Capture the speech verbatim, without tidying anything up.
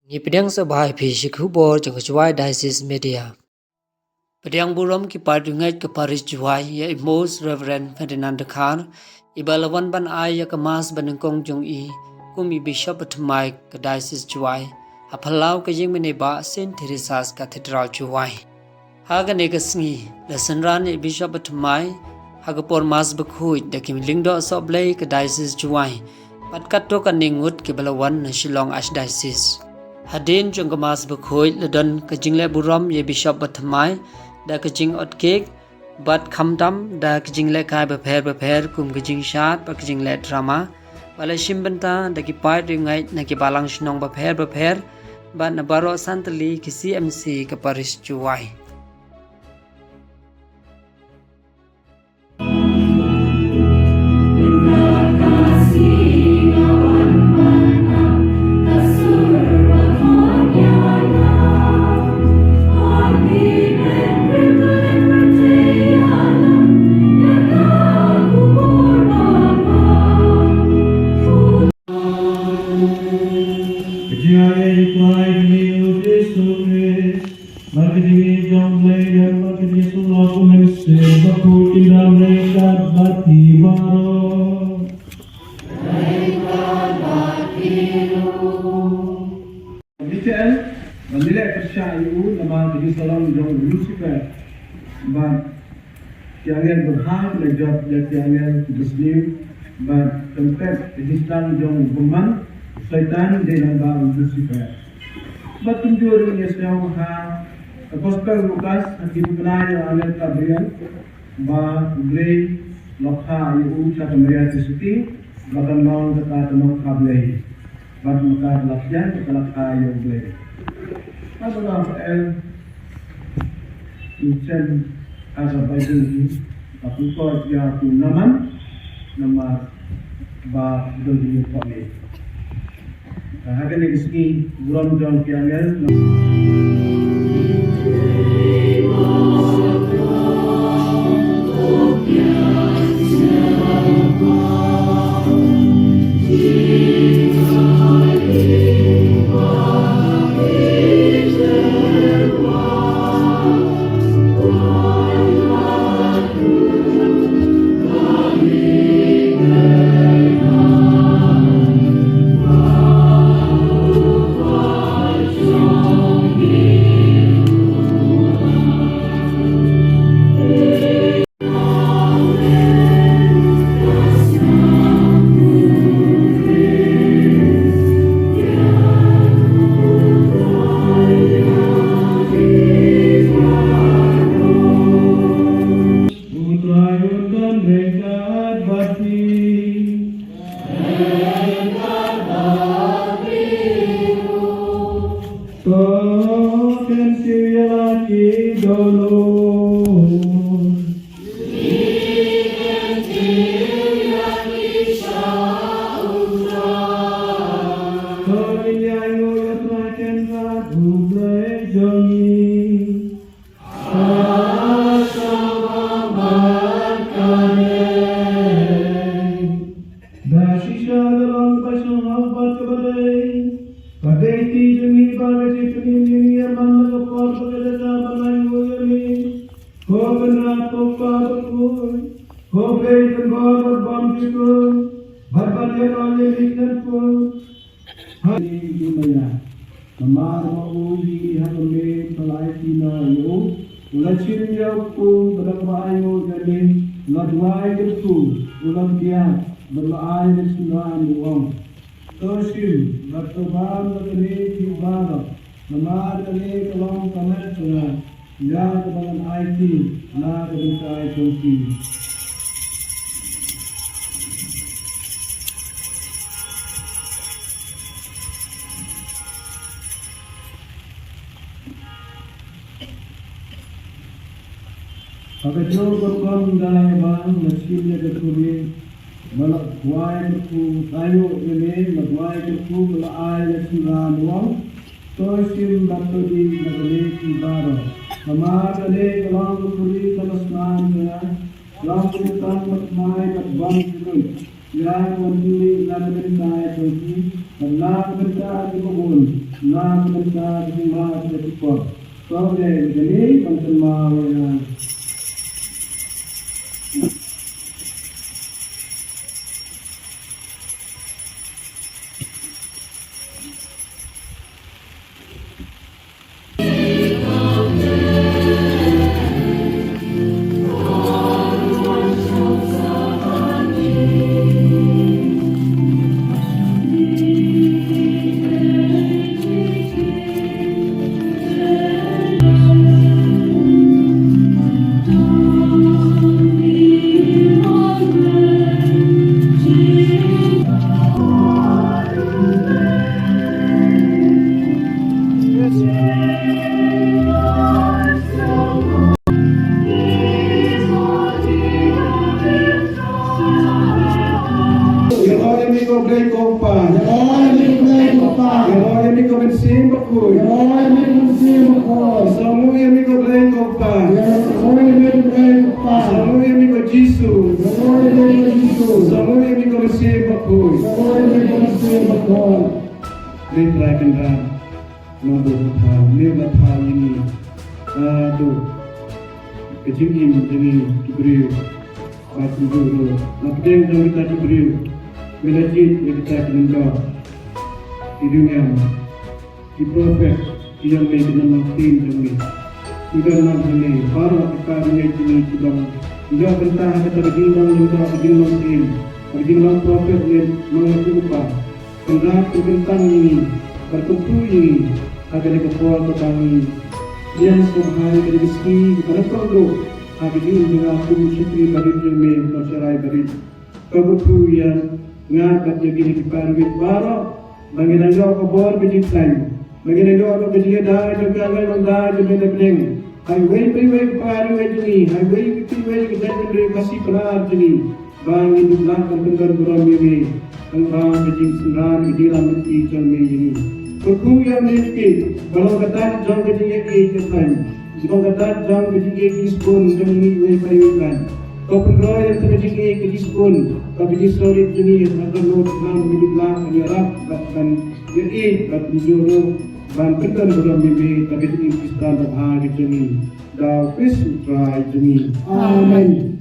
Ngi pdiang sngewbha ïa phi sha ki khubor jong ka Jowai Diocese Media. Pdiang burom ki paid riewngeit ka Parish Jowai ïa i Most Reverend Ferdinand Dkhar, i ba la wan ban ai ïa ka Mass ba nyngkong jong i kum i Bishop ba thymmai ka Diocese Jowai ha phyllaw ka ïing mane ba Saint Teresa's Cathedral Jowai. Ha kane ka sngi la synran ïa i Bishop ba thymmai ha ka por Mass bakhuid da ki lyngdoh sohblei ka Diocese Jowai bad katto katne ngut ki ba la wan na Shillong Archdiocese. Hadien jong ka Mass bakhuid la don ka jingleh burom ïa i Bishop ba thymmai da ka jingot cake bad khamtam da ka jinglehkai bapher bapher kum ka jingshad bad ka jingleh drama, ba la shim bynta da ki paid riewngeit na ki balang shnong bapher bapher bad na baroh san tylli ki C M C ka Parish Jowai. Ka jingaiei u Trai jong ngi u Jisu Khrist, bad ka jingïeit jong u Blei, bad ka jingïeit jong u Mynsiem Bakhuid, kin dang ryngkat bad phi baroh. Michael, ba ngi leh pyrshah ïa u namar ka jingsarong jong u Lucifer. Bad ki angel babha ki la jop ïa ki angel ki basniew, bad ka jingpep ka jingsdang jong u bymman, u Soitan, dei lyngba u Lucifer. Bad kumjuh ruh ngi sngewbha ha ka Gospel Lukas, ha ki bynta ïa u angel Gabriel, ba U Blei u la kha ïa u sha ka Maria Theisotti, ba kan long kata ka nongkha Blei. Bad mynta ka la pdiang ka la kha ïa U Blei. Ka ba la el u chen ka sa bai ding hi, ka pynkoit ïa u Naaman, namar ba u don ïa u pop ne. Ka ha kane ka sngi burom jong ki angel. To ken siew ïa la ki dohnud. To ngin ïainguh ïa U Trai Kynrad U Blei jong ngi. Da shisha ka long ba sngewbha bad kaba dei, ka dei ti jong ngi ba ka jingpynim ïa ngi man la ka por ba ka jaka ban ainguh ïa me. Ko Kynrad, ko Kpa bakhuid, ko Blei kynbor bad bymjukut, bad ban ïaroh ïa me khlem pud. Ha ïa u maya, namar ba u ïohi ha ka miet ba la aiti noh ïa u, u la shim ïa u kpu bad da kaba ainguh ïa me, u la duwai kyrkhu, u la kdiah bad la ai ïa ka synran, u ong: To shim bad to bam na kane phi baroh, namar kane ka long ka met jong nga. Ïa kaba ngan aiti na ka bynta jong phi. Ha kajuh ka rukom, da la ïa bam, la shim ïa ka thuri, ba la duwai kyrkhu, la ainguh ïa me, la duwai kyrkhu, ba la ai ïa ka synran, u ong: To shim bad to dih na kane phi baroh, namar kane ka long ka thuri kaba sman jong nga, long ka bynta ba thymmai bad bymjukut, ïa ka ban pynmih na ka bynta jong phi bad na ka bynta ki babun. Na ka bynta ka jingma ka jingpor. Ko Blei, kane ban kynmaw ïa nga. Ïaroh ïa me ko Blei ko Kpa. Ïaroh ïa me ko Blei ko Kpa. Ïaroh ïa me ko Mynsiem Bakhuid. Ïaroh ïa me ko Mynsiem Bakhuid. Sngewbha ïa me ko Blei ko Kpa. Ïaroh ïa me ko Blei ko Kpa. Sngewbha ïa me ko Jisu. Ïaroh ïa me ko Jisu. Sngewbha ïa me ko Mynsiem Bakhuid. Ïaroh ïa me ko Mynsiem Bakhuid. Blei Trai Kynrad. Nongbuh ka thaw, ne la thaw ïa ngi. Haduh ka jingim jong ngi ki briew. Ba kumjuh ruh na pdeng jong kita ki briew, me la jied ïa kita ki lyngdoh, ki riewniam, ki prophet ki jong me, ki nongmangkien jong me. Ki don lang hangne, baroh ki para bangeit jong ngi ki long, ki ïoh bynta ha kata ka jinglong lyngdoh, ka jinglong ktien, ka jinglong prophet ne nongïathuhlypa. Kynrad, pynkyntang ïa ngi, bad kyrkhu ïa ngi ha kane ka por kaba ngi ïeng sngewbha ïa kane ka sngi kaba nyngkong ruh ha ka jingim jong nga kum u shakri barit jong me, u nongsharai barit. Kyrkhu ïa nga bad ïa kine ki para bangeit baroh ba ngin nang ïoh ka bor ka jingkhlaiñ, ba ngin nang ïoh ka jingïada jong ka nongïalam jong me na pdeng. Ha iwei pa iwei ka para bangeit jong ngi, ha iwei pa iwei ka jaitbynriew Khasi Pnar jong ngi. Ba ngin dup lah ban pyndon burom ïa me, tang ba ka jingsynran ka jingïalam lynti jong me ïa ngi. Kyrkhu ïa me, ba long ka dak jong ka jingïeit ïa ka thaiñ, long ka dak jong ka jingïeit jingsbun jong ngi iwei pa iwei. Ko pynroi ïa ka jingïeit ka jingsbun bad ka jingsngewrit jong ngi, ha ka dohnud ba ngin dup lah ban ïarap bad ban ïeit bad kumjuh ruh ban pyndon burom ïa me da ka jingim Khristan babha ka jong ngi. Da u Khrist u Trai jong ngi. Amen.